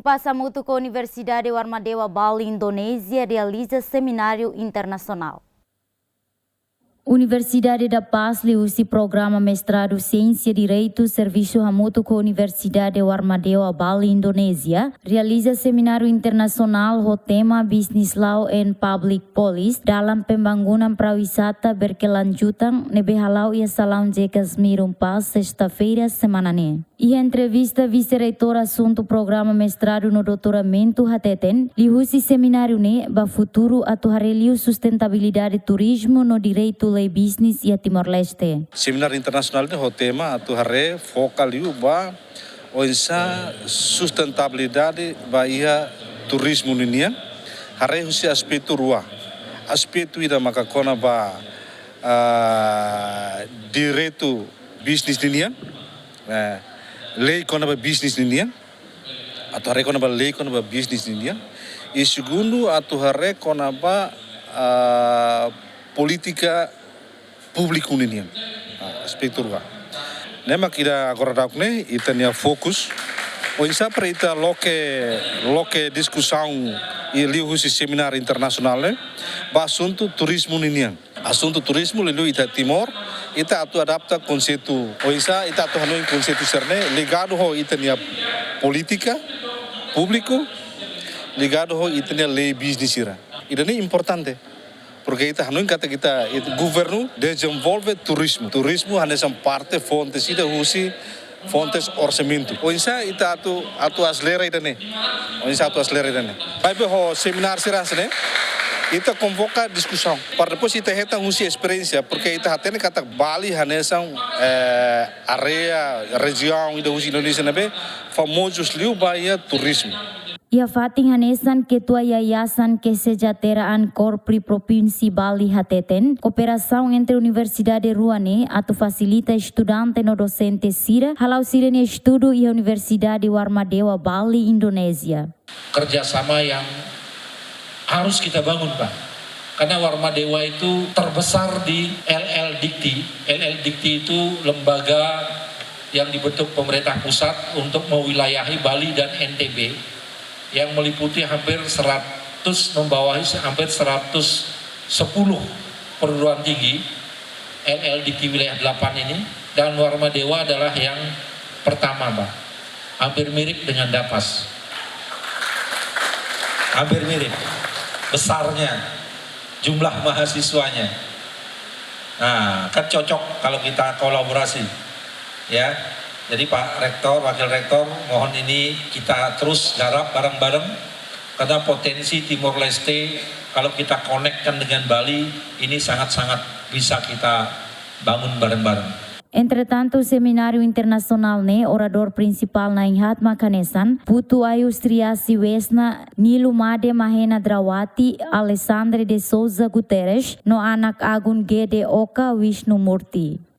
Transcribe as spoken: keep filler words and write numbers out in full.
Paz hamutuk ho Universidade Warmadewa Bali, Indonézia, realiza semináriu internasionál. Universidade da Paz liuhusi programa mestradu Siénsia Direitu, servisu hamutuk ho Universidade Warmadewa Bali, Indonézia, realiza semináriu internasionál ho tema Business Law and Public Policy dalam Pembangunan Pariwisata Berkelanjutan, ne'ebé hala'o iha Salaun J. Casmir Unpaz, sesta-feira semana ne'e. Iha entrevista, Vise-Reitór Asuntu Programa Mestradu no Doutoramentu hateten, liuhusi semináriu ne'e ba futuru atu haree liu sustentabilidade turizmu no direitu lei bisnis iha Timor-Leste. Semináriu internasionál ne'e ho tema atu haree foka liu ba oinsá sustentabilidade ba iha turizmu ninian, haree husi aspetu rua. Aspetu ida maka kona-ba, ah, direitu bisnis ninian, eh, lei kona-ba bisnis ninian, atu haree kona-ba lei kona-ba bisnis ninian. I segundu, atu haree kona-ba, ah, polítika públiku ninian. Ah, aspetu rua. Ne'e mak ida agora daudaun ne'e, ita-nia fokus. Oinsá para ita loke, loke diskusaun liuhusi semináriu internasionál ne'e ba asuntu turizmu ninian. Asuntu turizmu liuliu iha Timor, ita atu adapta konseitu, oinsá ita atu hanoin konseitu sira-ne'e ligadu ho ita-nia polítika públiku, ligadu ho ita-nia lei bisnis sira. Ida-ne'e importante, porque ita hanoin katak ita, ita governu dezenvolve turizmu. Turizmu hanesan parte fonte ida husi fontes orsamentu. Oinsá ita atu, atu aselera ida-ne'e. Oinsá atu aselera ida-ne'e. Maibé ho semináriu sira hanesan ne'e, ita konvoka diskusaun. Para depois ita hetan husi esperiénsia, porque ita hatene katak Bali hanesan, eh, área, rejiaun ida husi Indonézia ne'ebé famozu liu ba iha turizmu. Iha fatin hanesan, Ketua Yayasan Kesejahteraan Korpri Provinsi Bali hateten, kooperasaun entre universidade rua ne'e atu fasilita estudante no dosente sira hala'o sira-nia estudu iha Universidade Warmadewa Bali, Indonézia. Kerjasama yang harus kita bangun, Pak. Karena Warmadewa itu terbesar di L L Dikti. L L Dikti itu lembaga yang dibentuk pemerintah pusat untuk mewilayahi Bali dan N T B. Yang meliputi hampir seratus, membawahi se-, hampir seratus sepuluh perguruan tinggi L L Dikti wilayah delapan ini, dan Warmadewa adalah yang pertama, Pak. Hampir mirip dengan DAPAS. Hampir mirip. Besarnya, jumlah mahasiswanya. Nah, kan cocok kalau kita kolaborasi. Ya. Jadi Pak Rektor, Wakil Rektor, mohon ini kita terus garap bareng-bareng. Karena potensi Timor Leste, kalau kita connect-kan dengan Bali, ini sangat-sangat bisa kita bangun bareng-bareng. Entretantu, semináriu internasionál ne'e oradór prinsipál na'in-haat mak hanesan Putu Ayu Sriasi Wesna, Nilu Made Mahena Drawati, Alexandre de Sousa Guterres, no Anak Agun Gede Oka Wisnumurti.